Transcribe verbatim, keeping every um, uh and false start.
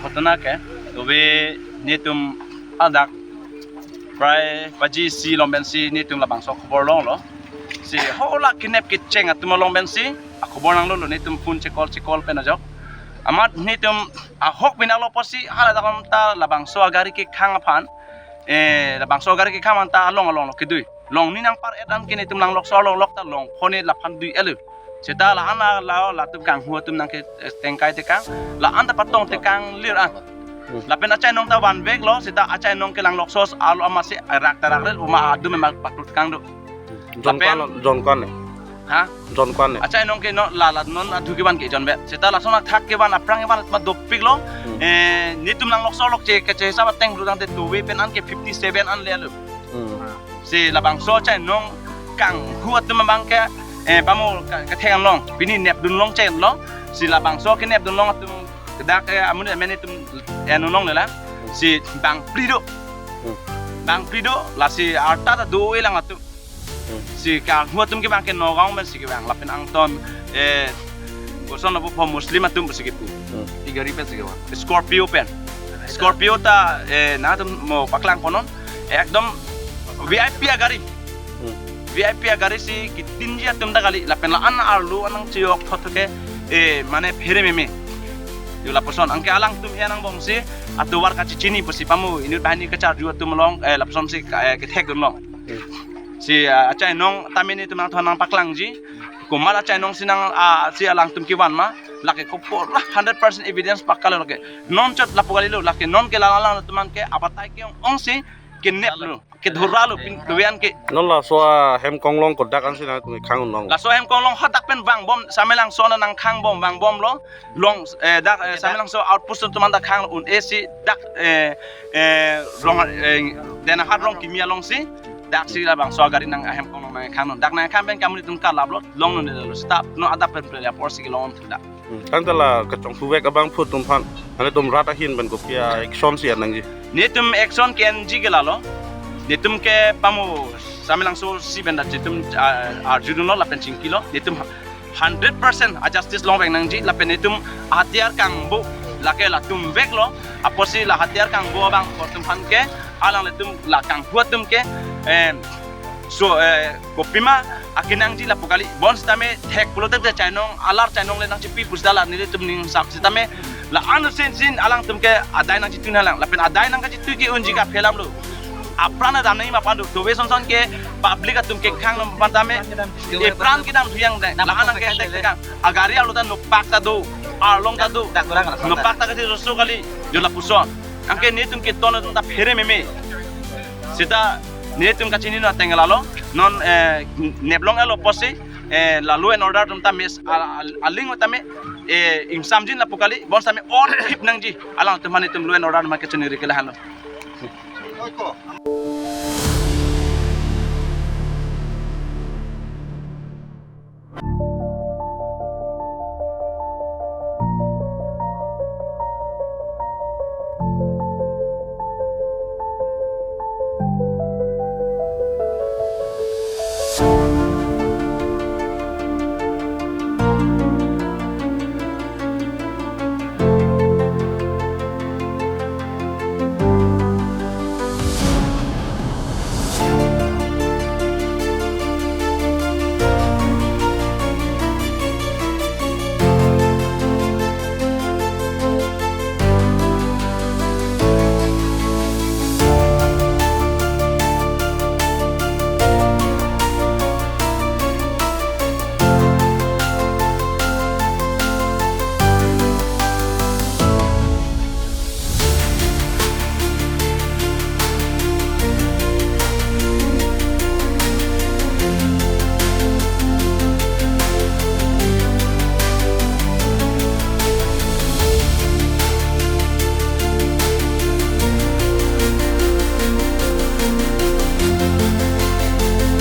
Kotona ke, tove netum adak prai baji isi along pensi netum labangso khobor longlo. Si hala kinep kecheng atum along pensi akhobor nanglolo, netum phone che-call che-call pen ajok. Amat netum ahok binaklo pusi hala dakam ta labangso agari kekhang aphan, eh, labangso agari kekhang aphan ta along along lo kedui. Longni nangpar-et an ke netum langlokso along lok ta longphone laphan dui elu. Seta la-an la, la, latum kanghu atum nangke, eh, tengkai tekang, la-an ta patong tekang lir an. Hmm. Lapen achainong ta vanveklo, seta achainong ke langlokso alo amatsi rak ta rak lir, uma adum emak patut kang do. Jon Lapen kwan, jon kwan ne. Ha? Jon kwan ne. Achainong ke non la la non adhu kevan ke jonve. Seta lason athak kevan aphrang kevan ma dopiklo. Hmm. Eh, netum langlokso lok che, keche hisap ateng brutang te tove pen an ke fifty seven an le alo. Hmm. Si labangso achainong kanghu atum abang ke, eh, pamo ka-, kathek anlong, pini nepdun long chenlo. Si labangso kenepdun long atum dak, eh, amun amen itum enun longlela. Si bangphli do. Hmm. Bangphli do, lasi arta ta do-e lang atum. Hmm. Si kanghu atum kevang ke Nagaon pensi kevang, lapen angton, eh, koson abo pho Muslim atum pusi kepu. Hmm. Pi gari pensi kevang? Scorpio pen. Scorpio ta, eh, nangtum mo paklang ponon. Ekdom V I P agari. Hmm. V I P agari si kitinji atum ta kali, lapen la-an arlo anang chiyok thot ke, eh, mane phere meme. Yo lapuson, anke alangtum he nangbomsi atovar kachechini pusi pamo inut banghini kacharju atum along, eh, lapuson si ka-, eh, kethekdun long. Hmm. Si, eh, achainong tame netum nangthan nangpaklangji. Komat achainong si nang, ah, si alangtum kevan ma, lake kopor la hundred percent evidence pakka lo lake. Non chot lapu kalilo, lake non ke la alangtum an ke abatai ke-ong-ongsi keneplo, kedhuralo, pin tuvian ke. Non laso ahem konglong kodak ansi nangtum khang un long? Laso ahem konglong hadak pen vangbom, Samelangso nangkhangbom, vangbomlo. Long, eh, dak, eh, Samelangso outpost atum an dak khang un-e si dak, eh, eh, rong, eh, Denahat Rongkimi alongsi dak si labangso agari nang ahem konglong nangkhang non. Dak nangkhang pen ke amonit atum kalaplo, long non de lo stop. Non adap pen pen ya porsi kelong dak. Hmm. Tangte la kachongphuvek abangphu atum aphan, ane netum rat ahin pen kopi a-action si-en nangji? Netum action ke-enji ke lalo. Netum ke pamo Samelangso si pen dak netum, ah, arjudunlo lapen chingkilo. Netum hundred percent a-justice longvek nangji, lapen netum hatiyar kangbo lake latum veklo, apotsi la hatiyar kangbo abang atum aphan ke, alanglitum la kanghu atum ke, eh, so, eh, kopima akenangji lapu kali, bonsitame thek pulote te chainong, alar chainong le nangchipi pusita la nelitum ning sam sitame, la-an sensin alangtum ke adai nangchitun halang, lapen adai nangkachitun ke unji kaphe alam lo. Apran adamnei ma phan do, tove sonson ke public atum kekhang nom phan tame, epran kedam thuyang dai, la-an nangkethek tekang. Agari arlo ta nopak ta do, arlong ta do, nopak ta kati roso kali, yo lapuson. Anke netum keton atum ta phere meme. Seta netum kachini non ateng lalo, non, eh, neplong elo pusi, eh, la law and order atum ta mes, a-, a-, aling tame, eh, ingsamjin lapu kali, bonsitame or hip nangji, alangtum aphan netum law and order ma kachini ri ke lahenlo.